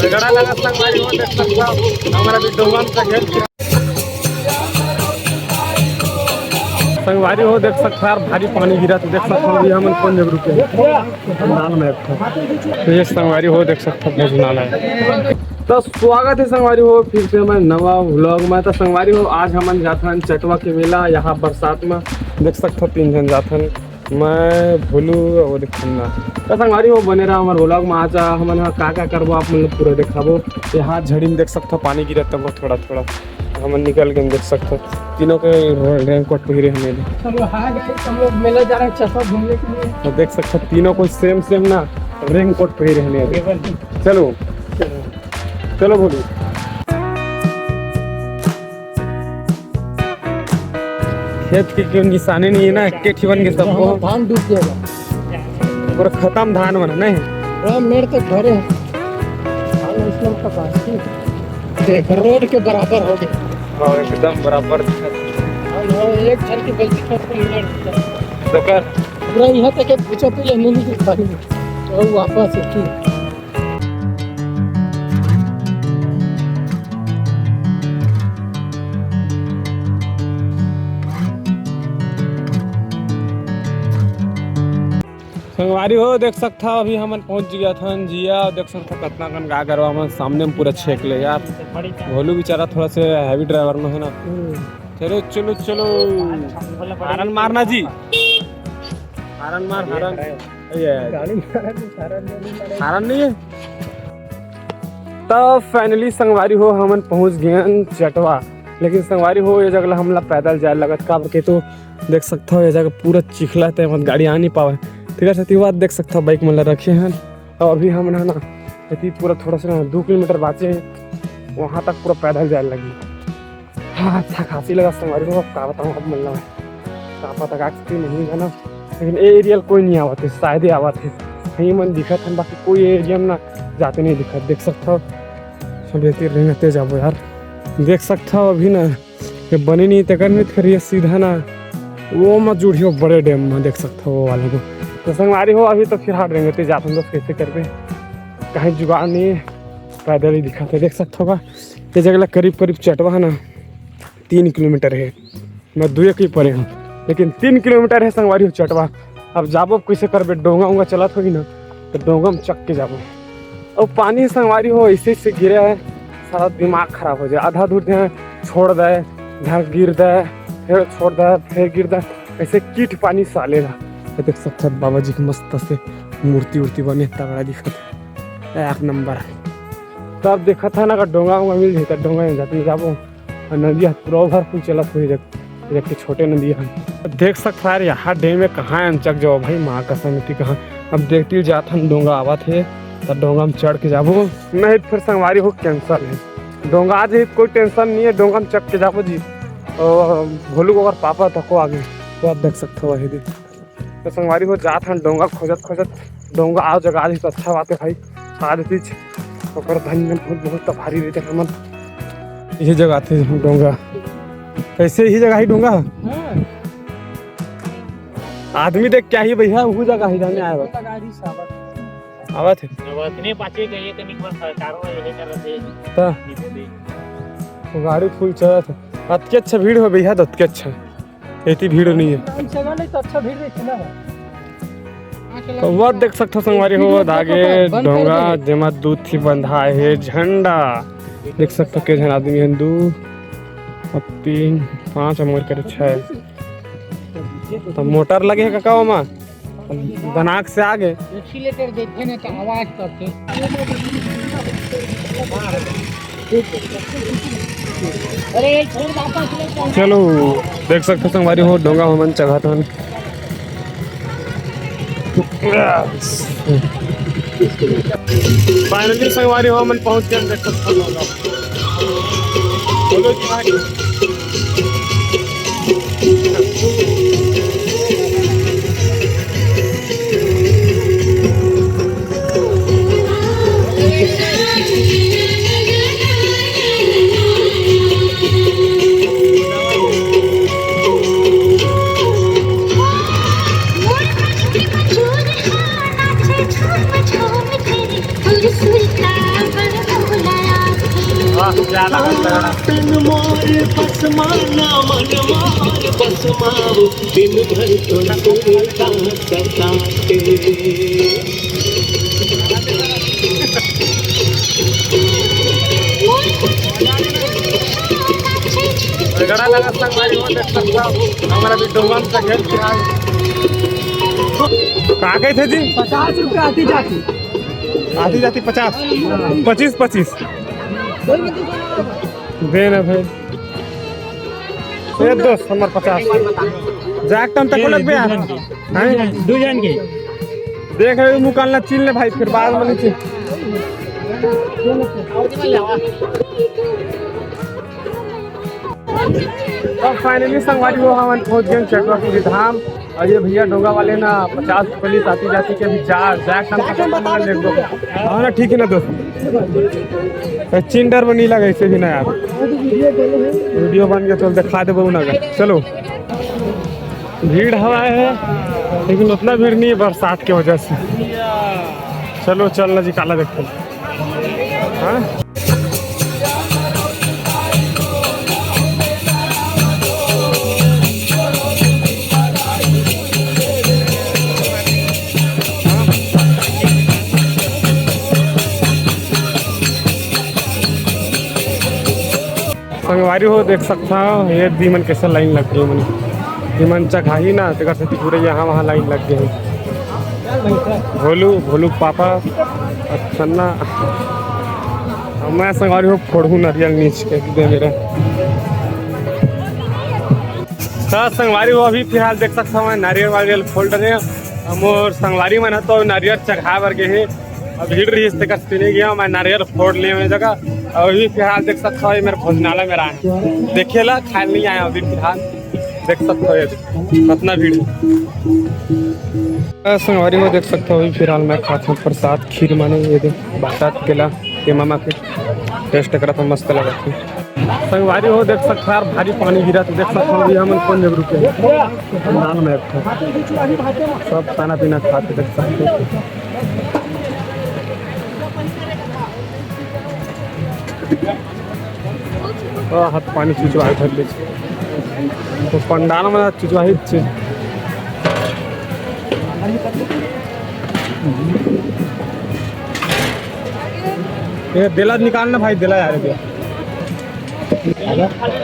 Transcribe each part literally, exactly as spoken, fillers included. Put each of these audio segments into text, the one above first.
झगड़ा लगा संगवारी हो, देख सकता हूँ, हमारा भी डोंगन का घेर। संगवारी हो, देख सकता है, भारी पानी गिरा, तो देख सकता हूँ, अभी हमन कौन जगह रुके हैं। भोजनालय में एक ठो। तो ये संगवारी हो, देख सकता है, भोजनालय। तो स्वागत है संगवारी हो फिर से हमारे नवा व्लॉग में। तो संगवारी हो, आज हमन जाथन चटवा के मेला, यहाँ बरसात में। देख सकता हो, तीन झन जाथन, मैं, भोलू और एक खन्ना। तो संगवारी हो, बने रहा हमारे व्लॉग में। आज हमन ह का का करबो, आप मन ल पूरा दिखाबो। यहाँ झड़ी में देख सकता हो, पानी गिरत हो थोड़ा थोड़ा। हमन निकल के देख सकथो, तीनों के रेनकोट पहिरे हमें। चलो, हाय गाइस, हम लोग मेला जा रहे हैं चटवा घूमने के लिए। तो देख सकथो, तीनों को सेम सेम ना रेनकोट पहिरे हमें। चलो, चलो, बोलो। खेत के क्यों निशाने नहीं है ना, एक ठिवन के सबको। धान डूब जाएगा। पूरा खत्म धान मन नहीं। पूरा मेड़ तक भरे हैं। धान इसमें का बात थी। देख, रोड के बराबर हो गया। हाँ, एकदम बराबर दिखत। हाँ, हाँ, एक झन की गलती का कोई नहीं दिखता। तो कर। पूरा यहाँ तक एक पूछा तो ये नहीं दिखा रही। तो वापस एक ही। संगवारी हो, देख सकथा, अभी हमन पहुंच गया थन जिया। देख सकथा, कतना कन गाय गरवा मन सामने में पूरा छेक ले यार। भोलू बेचारा थोड़ा से हैवी ड्राइवर में है ना। चलो, चलो, चलो, हारन मारना जी, हारन मार, हारन। ये गाड़ी मारा तो सारा नहीं मारा। हारन नहीं है। तो फाइनली संगवारी हो, हमन पहुंच गए चटवा। लेकिन संगवारी हो, ये जगह ला हमला पैदल जाए लगत, काबर के तो देख सकथव, ये जगह पूरा चिखला ते मत गाड़ी आ नहीं पावे। ठीक है, सती बात देख सकथव, बाइक मन ला रखे हैं। और अभी हमन ह ना, यदि पूरा थोड़ा सा ना दो किलोमीटर बाचे है, वहाँ तक पूरा पैदल जाए लगी। हाँ, थकासी लगा संगवारी हो, अब का बताऊँ, अब मन ला का पता का स्थिति नहीं जाना। लेकिन ए एरिया कोई नहीं आवत है, शायद ही आवत है, कहीं मन दिखत है, बाकी कोई एरिया में ना जाते नहीं दिखत। देख सकथव, सब एती रेंगते जाबो यार। देख सकथव, अभी ना ये बने नहीं, तेकर नहीं, फिर ये सीधा ना वो मत जुड़ियो बड़े डैम में, देख सकथव वो वाले में। तो संगवारी हो, अभी तो फिलहाल रेंगते जात हम लोग, कैसे करबे, कहीं जुगाड़ नहीं है, पैदल ही दिखत है। देख सकथव का, ये जगह ला करीब करीब चटवा है ना, तीन किलोमीटर है, मैं दुए के ही परे हूँ, लेकिन तीन किलोमीटर है संगवारी हो चटवा। अब जाबो कैसे करबे, डोंगा उंगा चलत होही ना, तो डोंगा में चक के जाबो। और पानी संगवारी हो ऐसे ऐसे गिरे है, सारा दिमाग खराब हो जाए। आधा दूर ध्यान छोड़ दे, ध्यान गिर दे, फिर छोड़ दे, फिर गिर दे, ऐसे कीट पानी साले ला। ये देख सकथव बाबा जी के मस्त से मूर्ति उर्ति बने, तगड़ा दिखत है, एक नंबर। तब देखत है ना, अगर डोंगा उंगा मिल जाता, डोंगा में जाते जाबो। और नदी ह पूरा overfull चलत होही, देख, देख के छोटे नदी है। देख सकता है यार, यहाँ डैम में कहाँ अंचक जाओ भाई, माँ कसम थी कहाँ। अब देखती जात हम डोंगा आवत है, तो डोंगा में चढ़ के जाबो, नहीं तो फिर संगवारी हो cancel है। डोंगा आज ही कोई tension नहीं है, डोंगा में चढ़ के जाबो जी। और भोलू को अगर पापा तको आगे, तो आप देख सकते हो वही दिन। तो संगवारी हो जात हन डोंगा खोजत खोजत, डोंगा आ जगह आदि तो अच्छा बात है भाई, आ देतीच ओकर धन में बहुत बहुत तो भारी रहते हमन। यही जगह आते हैं डोंगा, कैसे यही जगह ही डोंगा। हाँ। आदमी देख क्या ही भैया, वो जगह ही जाने आया बा। आवत है। इतने पाछे गए तो निकल सरकार वो ये कर रहे थे। ता। वो गाड़ी full चलत है। अतके अच्छा भीड़ हो भैया, अतके अच्छा। इतनी भीड़ नहीं है। टाइम से ना, नहीं तो अच्छा भीड़ रहती ना। तो वो देख सकथो संगवारी हो, धागे डोंगा जेमा दू ठी बंधा है झंडा। देख सकथो के झन आदमी हन, दू, अब तीन, पाँच, अब मोर करे छः। तो मोटर लगे है काका ओमा? बनाक से आगे। Accelerator देखे ना तो आवाज करते। अरे, ये छोड़, वापस ले चल। चलो, देख सकते हो संगवारी हो, डोंगा हमन चघत हन। Finally संगवारी हो, हमन पहुंच गए, देख सकते हो डोंगा। बोलो जी भाई। तन मोर पसमाना, मन मोर पसमाओ, दिन भर तुमको काटे। झगड़ा लगा संगवारी हो, देख सकता हूँ, हमारा भी डोंगम का घेर के आज। का कहे थे जी? पचास रुपया आती जाती। आती जाती पचास, पच्चीस, पच्चीस। दे ना भाई। ए दोस्त, हमर पचास। जा एक टन तक ये लग दू बे यार। जन के। हैं? दू जन के। देख रहे हो, मुँह कान ला चीन ले भाई, फिर बाद में नीचे। तो finally संगवारी हो, हमन पहुंच गए चक्रपुरी धाम। और ये भैया डोंगा वाले ना पचास रुपये ली आती जाती के भी चार, जा एक टन तक लग बे। हाँ ना, ठीक है ना दोस्त? तो चिंडर बनी लगा ऐसे भी ना यार, वीडियो बन के चल दिखा दे ना। चलो, भीड़ हवा है, लेकिन उतना भीड़ नहीं है बरसात की वजह से। चलो, चल ना जी, काला देखते हैं। हाँ? संगवारी हो, देख सकता हो, ये दीमन कैसे लाइन लग गई मन। दीमन चघाही ना, तेकर सेती पूरे यहाँ वहाँ लाइन लग गए। भोलू, भोलू पापा, अच्छा ना। मैं संगवारी हो फोड़हूँ नरियल नीच के दे मेरा। तो संगवारी हो, अभी फिलहाल देख सकता हूँ, मैं नारियल वारियल फोड़ रहे हैं। हम और संगवारी मन ह तो नारियल चघाए बर गए हैं। अब भीड़ रही, तेकर सेती नहीं गया मैं, नारियल फोड़ लिए मैंने जगह। और अभी फिलहाल देख सकता हूँ, ये मेरे भोजनालय में रहा है, देखे ला, खाए नहीं आया अभी फिलहाल। देख सकता हो ये कितना भीड़ है। संगवारी हो, देख सकता हो, अभी फिलहाल मैं खात हूँ प्रसाद, खीर माने, ये दे बाटा केला के मामा के टेस्ट करत हूँ, मस्त लगत है। संगवारी हो, देख सकता हो यार, भारी पानी गिरा, तो देख सकता हो अभी हमन कौन जगह रुके हैं। पंडाल में एक ठो। सब खाना पीना खा के देख सकते हो। आ, हाथ पानी चुचवाए धर ले। तो पंडाल में चुचवाही छे। ये देला निकालना भाई, देला यार भैया।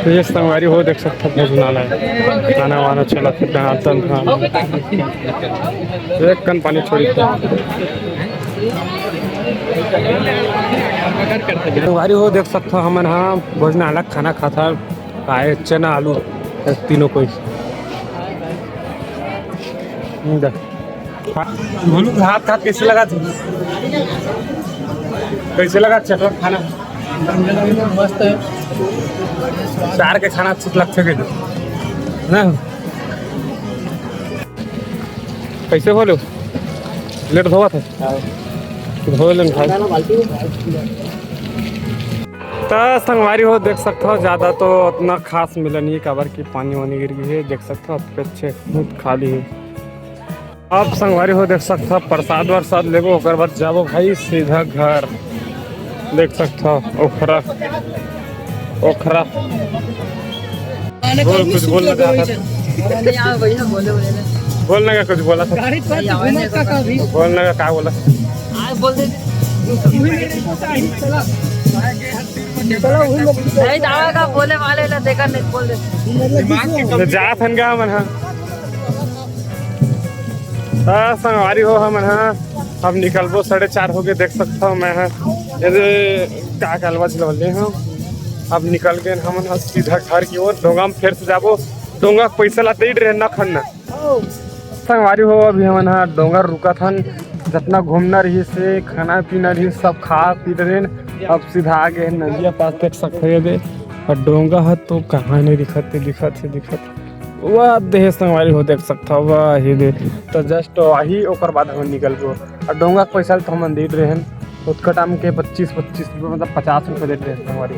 तो ये संगवारी हो, देख सकता हो, भोजनालय, खाना वाना चला सकता है, आतन था। एक कन पानी छोड़ी था। संगवारी हो, देख सकता हो, हमन हाँ भोजनालय खाना खाता, आए चना आलू, तीनों कोई। हम्म, दे। हाँ, भोलू के हाथ, हाथ कैसे लगा थे? कैसे लगा चटपट खाना? मस्त है। चार के खाना अच्छा लगथे के ना? कैसे बोलो? प्लेट धोवा था? हाँ। धो लेन भाई। ना, ना, बाल्टी में। त संगवारी हो, देख सकत हो, ज्यादा तो उतना खास मिला नहीं, काबर कि पानी वानी गिर गई है। देख सकत हो, अच्छे खाली है। अब संगवारी हो, देख सकत हो, प्रसाद वरसाद लेबो, ओकर बाद जाबो भाई सीधा घर। देख सकत हो, ओखरा, ओखरा। बोल, कुछ बोलना चाहता था। नहीं, आओ भैया, बोले, बोले ना। बोलने का कुछ बोला था। गाड़ी पर घूमत का, का भी? बोलने का क्या बोला? आज बोल दे। चलो, वही लोग। नहीं, दावा का बोले वाले ला देखा नहीं, बोल दे। तो जा थन का मन, हाँ। हाँ, संगवारी हो, हमन, हाँ, अब निकलबो, साढ़े चार हो गए, देख सकता हूँ मैं, हाँ। ये का कालवा झिलवले, हाँ। अब निकल गए हमन, हाँ, सीधा घर की ओर। डोंगा में फिर से जाबो, डोंगा के पैसा ला दे रहे न खन्ना। संगवारी हो, अभी हमन हा डोंगर रुकत हन, जतना घूमना रहिस हे, खाना पीना रहिस, सब खा पी डरेन। अब सीधा आगे हन नदिया पास, देख सकत हो ये दे। और डोंगा ह तो कहाँ नहीं दिखत हे, दिखत हे, दिखत हे। वाह दे संगवारी हो, देख सकत हो, वाह ये दे। तो just वही, ओकर बाद हमन निकलबो। और डोंगा के पैसा तो हमन दे रहे हन, ओतका टाइम के पच्चीस, पच्चीस रुपये, मतलब पचास रुपये दे रहे हन संगवारी।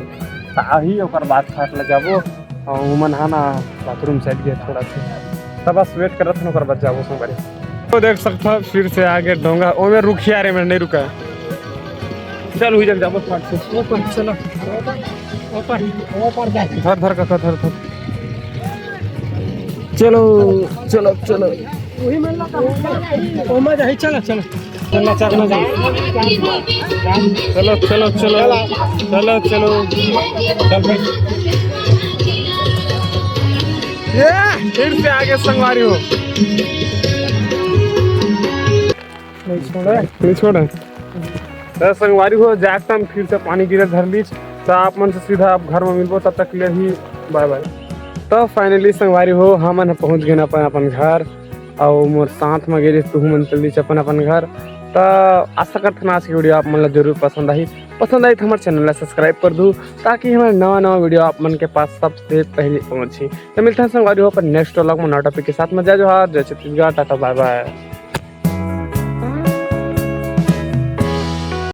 तो आही ओकर बाद खाट ल जाबो। और उमन हा ना बाथरूम साइड गए थोड़ा सा, तब बस वेट करत हन, ओकर बाद जाबो संगवारी। तो देख सकत हो फिर से आगे डोंगा, ओमे रुखिया रे, मैं नहीं रुका। चल, हुई जग जाबो फट से। ऊपर चलो। ऊपर, ऊपर जा। धर, धर काका, धर, धर। चलो, चलो, चलो। वही मन ला ओमा जाही, चलो, चलो। चलो, चलो, चलो। चलो, चलो, चलो। चल भाई। ये फिर से आगे संगवारी हो। नहीं छोड़े। नहीं छोड़े। त संगवारी हो, जात हम फिर से पानी गिरे धर लीच, त आप मन से सीधा आप घर में मिलबो, तब तक के लिए ही bye bye। त finally संगवारी हो, हमन ह पहुंच गए अपन, अपन घर, अउ मोर साथ में गेलिस तुहू मन चल दीच अपन, अपन घर। त आशा करथन आज की video आप मन ला जरूर पसंद आही। पसंद आही त हमर channel ला subscribe कर दू, ताकि हमर नवा, नवा video आप मन के पास सबसे पहले पहुंची। त मिलथन संगवारी हो अपन next vlog में नवा topic के साथ में। जय जोहार, जय छत्तीसगढ़, टाटा, bye bye।